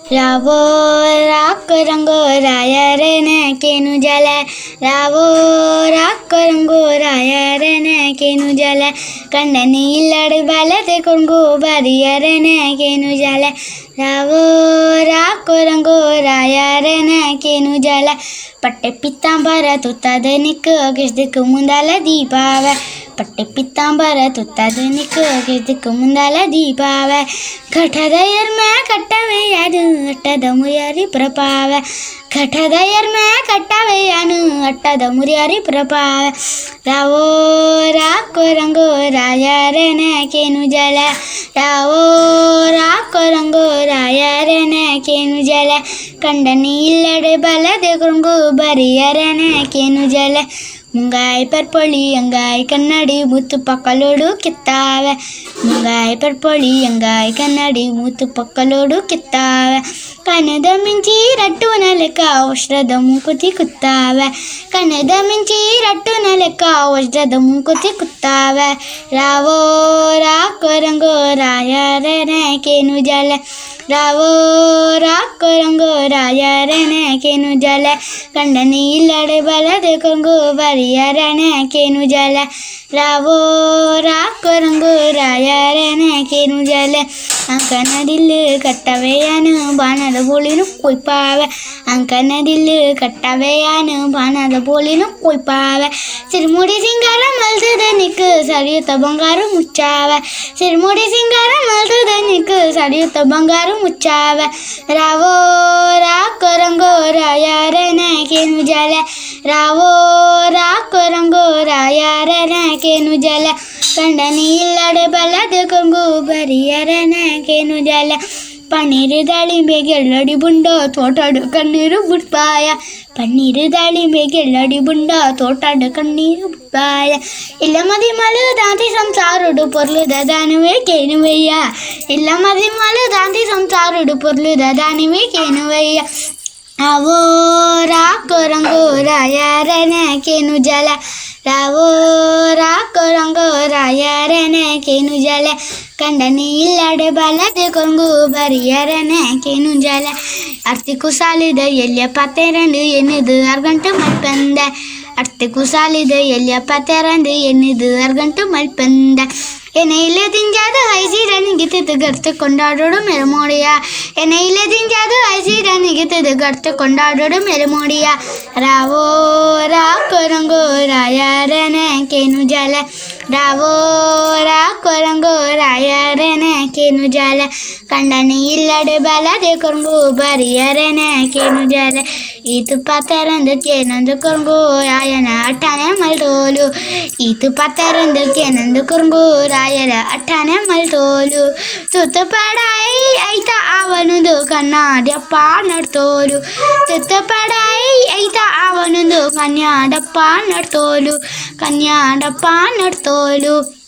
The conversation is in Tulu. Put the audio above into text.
ರಾವೋ ರಾಕ್ ರಂಗೋ ರಾಯರನ ಕೇನು ಜಲ ರಾವೋ ರಾಕ್ ರಂಗೋ ರಾಯರನ ಕೇನು ಜಲ ಕಂಡನಿ ಇಲ್ಲಡು ಬಲದೆ ಕೊಂಗು ಬರಿಯರನ ಕೇನು ಜಲ ರಾವೋ ರಾಕ್ ರಂಗೋ ರಾಯರನ ಕೇನು ಜಲ ಪಟ್ಟೆ ಪಿತ್ತಾಂಬರ ತುತ್ತದ ನಿಕ್ಕ ಗಿಸ್ದಕ್ಕೆ ಮುಂದಾಲ ದೀಪಾವ ಪಟ್ಟೆ ಪಿತ್ತಾಂಬರ ತುತ್ತದ ನಿಕ್ಕ ಗಿಸ್ದಕ್ಕೆ ಮುಂದಾಲ ದೀಪಾವ ಕಠದ ಎರ್ಮ ಕಟ್ಟವೆ ಯಾರು ಅಟ್ಟದ ಮುರಿಯಾರಿ ಪ್ರಪಾವ ಕಠದ ಎರ್ಮ ಕಟ್ಟವೆ ಯಾನು ಅಟ್ಟದ ಮುರಿಯಾರಿ ಪ್ರಪಾವ ರಾವೋ ರಾಕೋ ರಂಗೋ ರಾಯರನ ಕೇನು ಜಲ ರಾವೋ ರಾಕೋ ರಂಗೋ ರಾಯರನ ಕೇನು ಜಲ ಕಂಡನಿ ಇಲ್ಲಡೆ ಬಲದೆ ಕೊಂಗು ಬರಿಯರನ ಕೇನು ಜಲ ಮುಂಗಾಯಿ ಪರ್ಪೊಳಿ ಅಂಗಾಯಿ ಕನ್ನಡಿ ಮುತ್ತು ಪಕ್ಕಲೋಡು ಕಿತ್ತಾವೆ ಮುಂಗಾಯಿ ಪರ್ಪೊಳಿ ಅಂಗಾಯಿ ಕನ್ನಡಿ ಮುತ್ತು ಪಕ್ಕಲೋಡು ಕಿತ್ತಾವೆ ಕನದ ಮಿಂಚಿ ರಟ್ಟು ಲೆಕ್ಕ ವಜ್ರದ ಮೂಕುತಿ ಕುತ್ತಾವೆ ಕನದ ಮಿಂಚಿ ರಟ್ಟು ಲೆಕ್ಕ ವಜ್ರದ ಮೂಕುತಿ ಕುತ್ತಾವೆ ರಾವೋ ರಾಕೋ ರಂಗೋ ರಾಯರನ ಕೇನು ಜಲ ರಾವೋ ರಾಕೋ ರಂಗೋ ರಾಯರನ ಕೇನು ಜಲ ಕಂಡನಿ ಇಲ್ಲಡೆ ಬಲದೆ ಕೊಂಗು ಬರಿಯರನ ಕೇನು ಜಲ ರಾವೋ ರಾಕೋ ರಂಗೋ ರಾಯರನ ಕೇನು ಜಲ ಅಂಕನದಿಲ್ಲು ಕಟ್ಟವೆಯಾನು ಬಾಣದ ಬೋಳಿನು ಕೊಯ್ಪಾವೆ ಅಂಕನದಿಲ್ಲು ಕಟ್ಟವೆಯಾನು ಬಾಣದ ಬೋಳಿನು ಕೊಯ್ಪಾವೆ ಸಿರಿಮುಡಿ ಸಿಂಗಾರ ಮಲ್ತದ ನಿಕ್ಕು ಸರಿಯುತ್ತ ಬಂಗಾರು ಮುಚ್ಚಾವೆ ಸಿರಿಮುಡಿ ಸಿಂಗಾರ ಮಲ್ತದ ನಿಕ್ಕು ಸರಿಯುತ್ತ ಬಂಗಾರು ಮುಚ್ಚಾವೆ ರಾವೋ ರಾಕೋ ರಂಗೋ ರಾಯರನ ಕೇನು ಜಲ ರಾವೋ ರಾಕೋ ರಂಗೋ ರಾಯರನ ಕೇನು ಜಲ ಕಂಡನಿ ಇಲ್ಲಡೆ ಬಲದ ಕೊಂಗು ಬರಿಯರನ ಕೇನು ಜಲ ಪನ್ನೀರು ದಾಳಿಂಬೆ ಗೆಲ್ಲಡಿ ಬುಂಡ ತೋಟಾಡು ಕಣ್ಣೀರು ಬುಟ್ಪಾಯ ಪನ್ನೀರು ದಾಳಿಂಬೆ ಗೆಲ್ಲಡಿ ಬುಂಡ ತೋಟಾಡು ಕಣ್ಣೀರು ಬುಟ್ಪಾಯ ಇಲ್ಲ ಮದಿ ಮಲು ದಾಂತಿ ಸಂಸಾರುಡು ಪೊರ್ಲುದ ದಾನುವೆ ಕೇನುವಯ್ಯ ಇಲ್ಲ ಮದಿ ಮಲು ದಾಂತಿ ಸಂಸಾರುಡು ಪೊರ್ಲುದ ದಾನುವೆ ಕೇನುವಯ್ಯ ಅವೋ ರಾಕೋ ರಂಗೋ ರಾಯರನ ಕೇನು ಜಲ ರಾವೋ ರಾಕೋ ರಂಗೋ ರಾಯರನ ಕೇನು ಜಲ ಕಂಡನಿ ಇಲ್ಲಡೆ ಬಲದೆ ಕೊಂಗು ಬರಿಯರನ ಕೇನು ಜಲ ಅರ್ತಿ ಕುಸಾಲಿದ ಎಲ್ಲಿಯ ಪತೆರಂಡು ಎನ್ನುದು ಅರ್ಗಂಟು ಮಲ್ಪಂದ ಅರ್ತಿ ಕುಸಾಲಿದ ಎಲ್ಲಿಯ ಪತೆರಂಡು ಎನ್ನುದು ಅರ್ಗಂಟು ಮಲ್ಪಂದ ಎನೆ ದಿಂಜಾದ ಐಸಿರನಿಗೆ ಗರ್ತು ಕೊಂಡಾಡೋಡು ಮೆರಮೋಡಿಯ ಎನೆ ದಿಂಜಾದ ಐಸಿರನಿಗೆ ಗರ್ತು ಕೊಂಡಾಡೋಡು ಮೆರಮೋಡಿಯ ರಾವೋ ರಾಕೋ ರಂಗೋ ರಾಯರನ ಕೇನು ಜಲ ರಾವೋ ರಾಕೋ ರಂಗೋ ರಾಯರನ ಕೇನು ಜಲ ಕಂಡನಿ ಇಲ್ಲಡೆ ಬಲದೆ ಕೊಂಗು ಬರಿಯರನ ಕೇನು ಜಲ ಈತು ಪತರಂದು ಕೇನಂದು ಕೊಂಗು ರಾಯನ ಅಟ್ಟಾನೆ ಮಲ್ತೋಲು ಈತು ಪತರಂದು ಕೇನಂದು ಕೊಂಗು ರಾಯರ ಅಟ್ಟಾನೆ ಮಲ್ತೋಲು ತುತ್ತು ಪಡಾಯಿ ಐತ ಅವನದು ಕನ್ನಡಪ್ಪ ನಡ್ತೋಲು ತುತ್ತು ಪಡಾಯಿ ಐತ ಅವನದು ಕನ್ಯಾಡಪ್ಪ ನಡ್ತೋಲು ಕನ್ಯಾಡಪ್ಪ ನಡ್ತೋಲು.